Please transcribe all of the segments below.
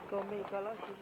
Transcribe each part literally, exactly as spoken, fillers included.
Ko e meʻa kolosi.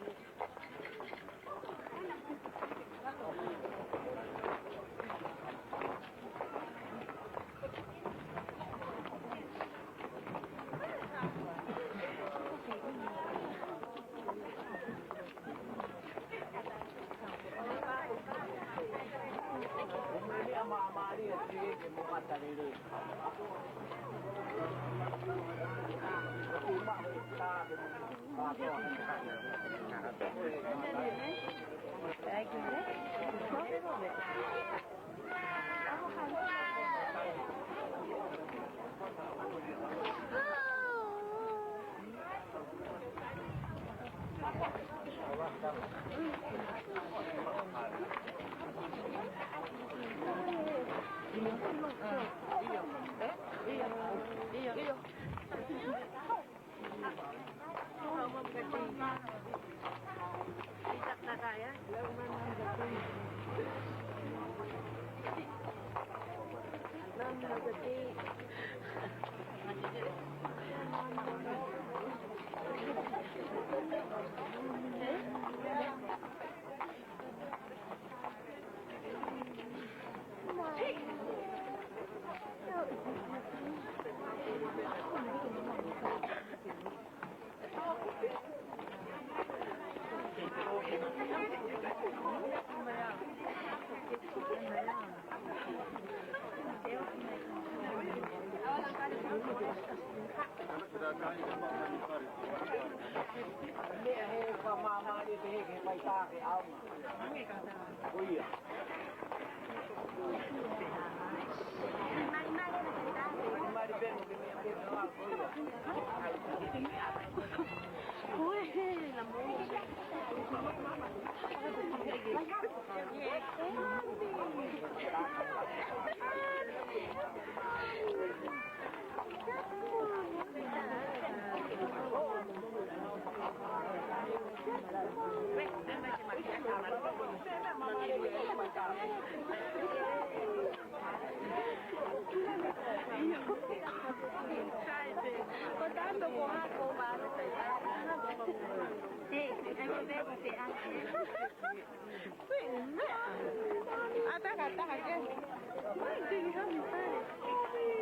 Meʻa he fakamāmani pehē ke fai tā ke ʻaonga. Ko ia. Mali pē mo ke meʻa pē mo au, ko ia. Ue, la mo.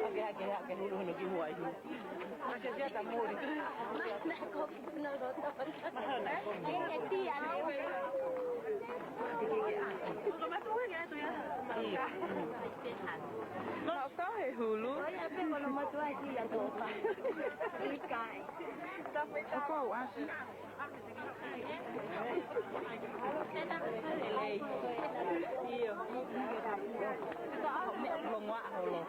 Hake, hake, hake, hulu, hulu, ki mua, hulu. Hake, hake, hake, hulu. Maʻu kau he hulu. Ako au ʻasi. ʻIo. Meʻa longoaʻa holo.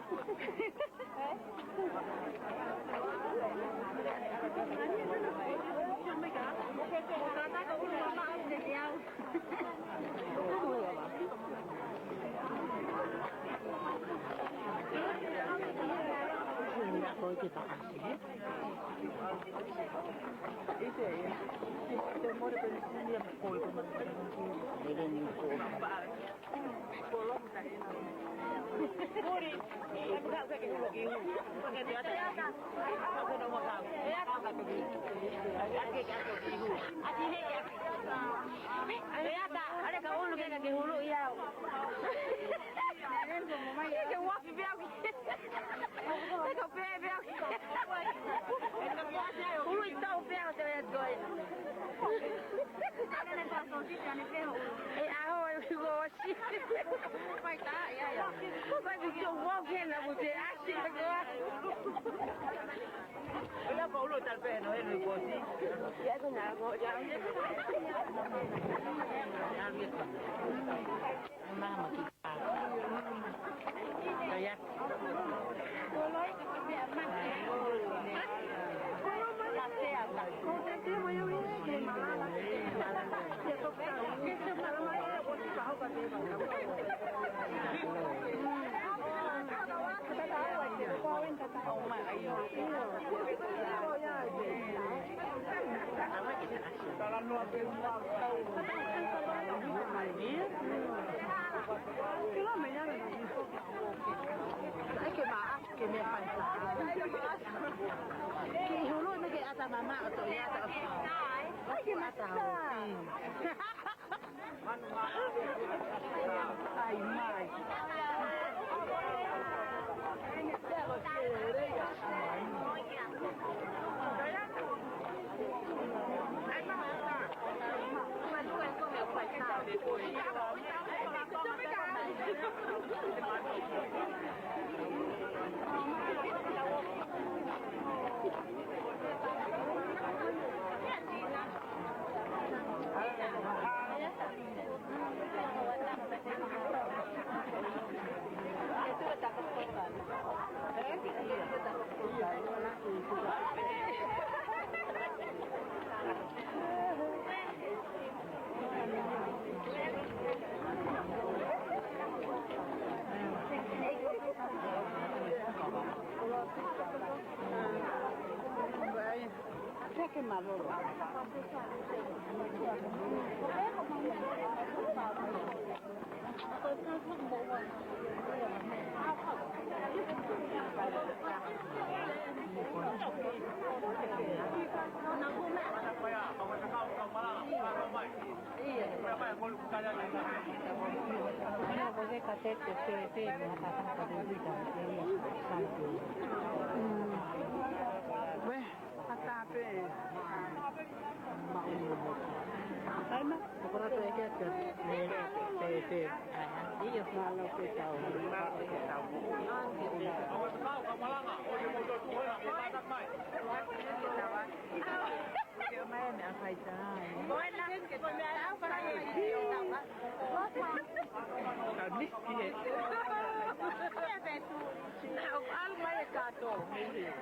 Ulu i tau pea o te ea toi. E aho e uosi. Pai tā, ia, ia. Pai ki tō uoki na mo te asi. Ai ke maʻa, ke meʻa paisa. Ke hulu me ke ata mama o to ia to. Ai ke mata. Ai mai. Ue, ata pē. Ai ma. Ko kora to eke atu. Pē, pē, pē. Mālō ke tau. Ka misi ki he. Au, alu mai e kato.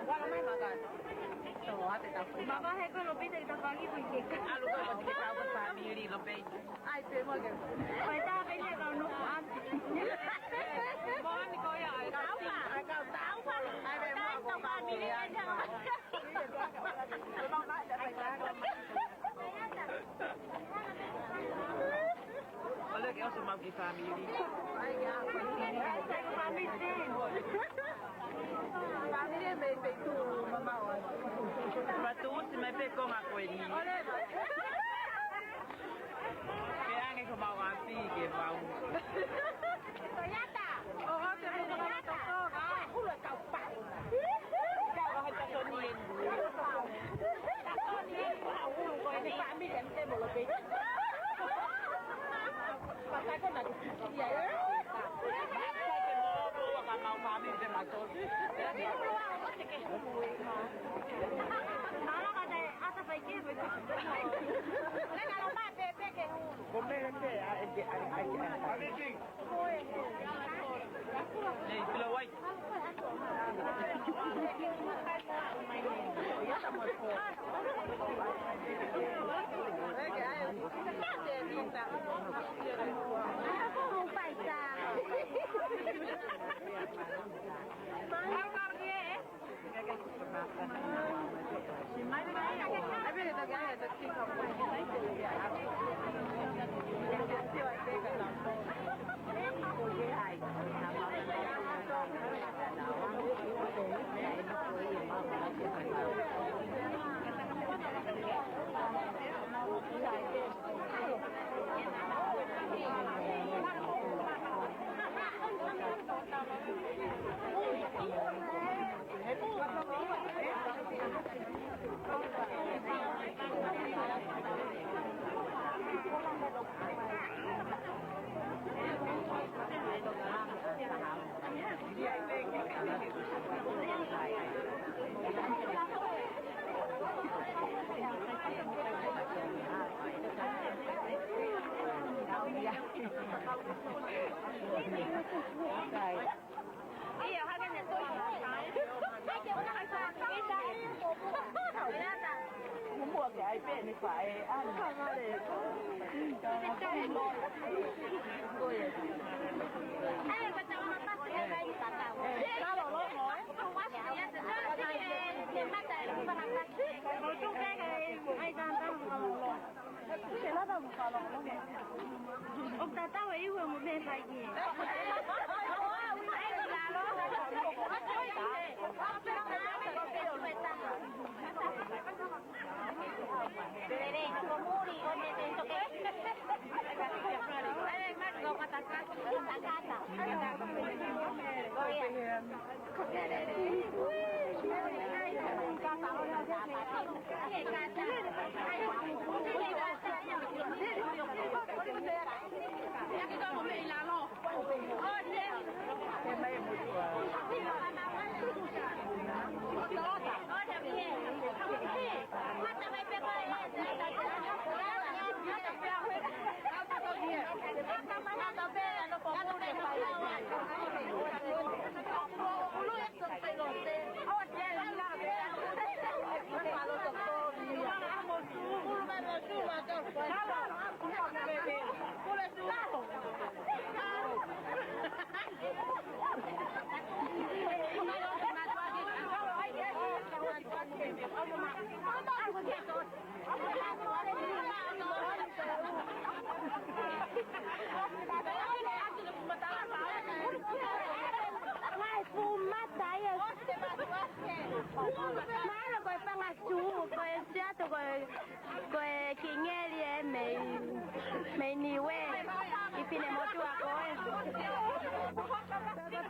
Wala mai ma kato. So, ate ta. Ma va he ko lo pita ki ta pagi ko ke. Alu ko ke ta ko family lo pe. Ai, pe mo ke. Ko ta pe ni ka no ko anti. Mo ni ko ia ai. Ka upa, ai ka upa. Ai, pe mo ko family ai. Ole ke oso mau ki family. Ai, ia. Family. Family me te tu mama o. Matuʻusi mai pē konga ko eni. Ole. Ke ange ko mau api ke mau. Toyota. O, o te mau Toyota. Kula kau pa. Kau ha ta toni en. Ta toni en pa ulu ko eni family en te mo lo pe. Pata ko na tu ia. Pata ke mo lo ka mau family de mato. Ala ka te ata pai ke. Lena lo ma pe pe ke. Ko me pe a e ke a e a e. Nei, pila wai. Mālō, ko e Pangasiu, ko e Siato, ko e, ko e Kingeli ē, mei, mei Niue, ʻi Finemotuʻa ko ē. Ko e Pangasiu ē.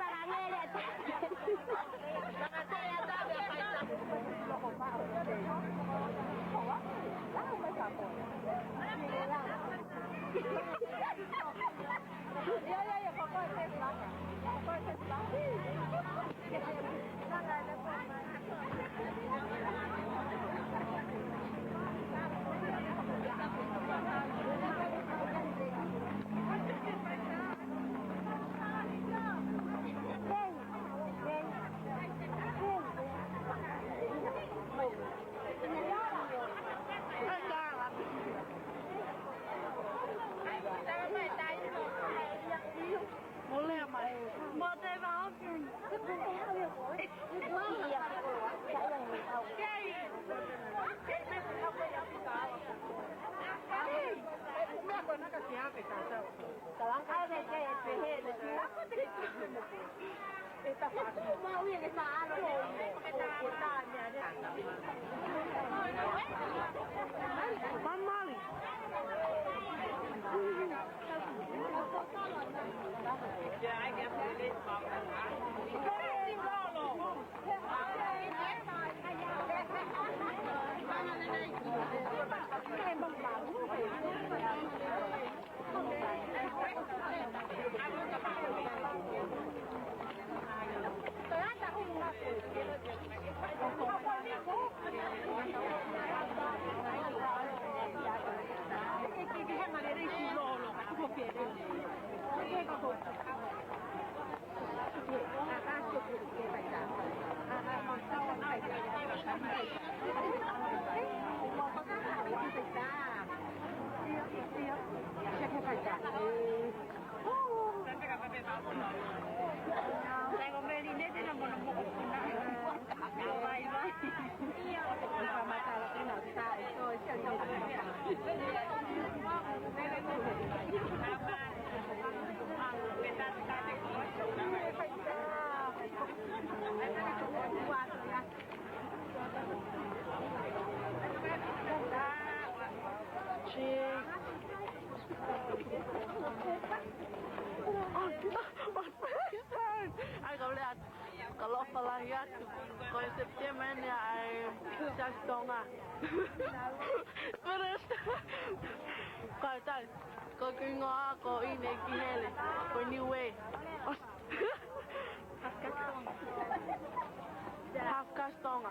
Ai, kau lea atu. Ka ʻoku ou fālahi atu. Ko e Sepitema eni ʻa e Siasi Tonga. Ko e tai, ko e kiʻi hingoa ko ʻIne ki hele, ko Niue. Half Kasi Tonga.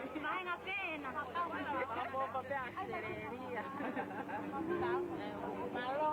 Vaenga pē na. Mālō.